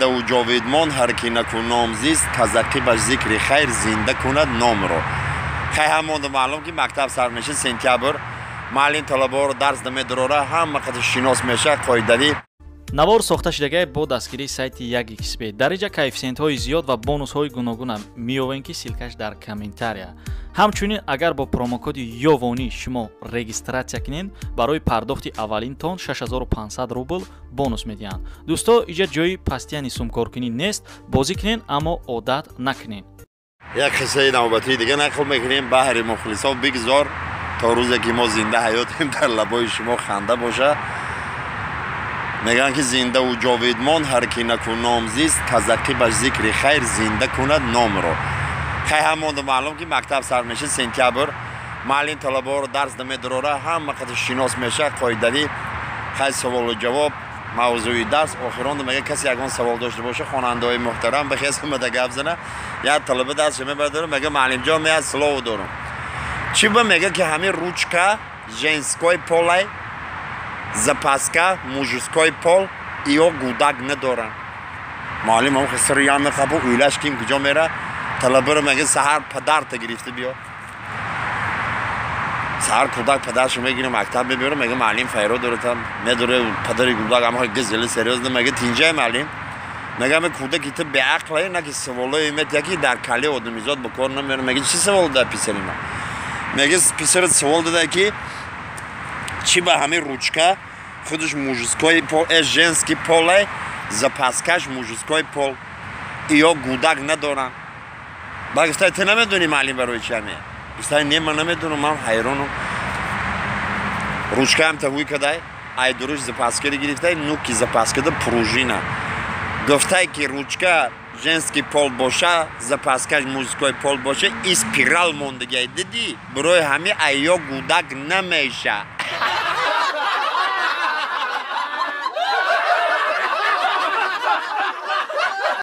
Зиндаву ҷовидмон ҳар ки накӯном зист, казақибаш зикри хайр зинда кунад номро. Хай ҳамонда маълум ки мактаб сар меша сентябр, муаллим талабаҳоро дарс намедорора, ҳама қадр шинос меша қоидавӣ. Навор сохта шудагай бо дастгирии сайти 1xb. Дар инҷа коэффисиентҳои зиёд ва бонусҳои гуногуна меёвем, ки ссылка ш дар комментария. Ҳамчунин агар бо промокоди Ёвонӣ шумо регистрация кунед, барои пардохти аввалинтон 6500 рубл бонус медиҳанд. Дӯсто, иҷа ҷои пастияни сумкоркунӣ нест, бозӣ кунед, аммо одат накунед. Як қиссаи навбатии дига нақл мекунем баҳри мухлисо. Бигзор то рӯзе ки мо зинда ҳаётем, дар лабои шумо ханда боша. Мегӯянд ки зиндаву ҷовидмон ҳар ки накӯном зист, казақибаш зикри хайр зинда кунад номро. Хай ҳамонда маълум ки мактаб сар меша сентябр, муаллим талабаҳоро дарс намедорора, ҳама қадр шинос меша қоидавӣ. Хай саволу ҷавоб, мавзӯи дарс. Охиронда мега: касе ягон савол дошта боша, хонандаҳои муҳтарам, бихезамада гап зана. Як талаба дастша мебардорам, мега: «Муаллимҷон, ман як слово дорам. Чӣ ба мега ки ҳамин ручка женской пол ай, запаска мужской пол, иё гудак надоранд?» Муаллим ам хисриян қабу уйлаш ким куҷо мера. Талабаро мега: «Саҳар падарта гирифта биё». Саҳар кӯдак падаршо мегира, мактаб мебиёра. Мега: «Муаллим файро доратам». Медоре падари гудак, ама гизели серьёзно мега: «Тинҷай, муаллим?» Мега: «Ами кӯдаки ту беақлае, на ки саволое метия ки дар кале одамизод ба кор намера». Мега: «Чӣ савол дада писари ман?» Мега: «Писарат савол дада ки чӣ ба ҳамин ручка худаш мужской пол, женский пол ай, запаска ш мужской пол, иё гудак надоранд?» Ба гуфта: «Ту намедонӣ, муаллим, барои чи ҳаме?» Гуфта: «Не, ман намедонам, ман ҳайронам». Ручкаам таҳуй кадай, ай дуруш запаска ри гирифтай, нуки запаска да пружина. Гуфтай ки ручка женский пол боша, запаска ш мужской пол боша, и спирал мондагиай, дидӣ, барои ҳами айё гудак намеша.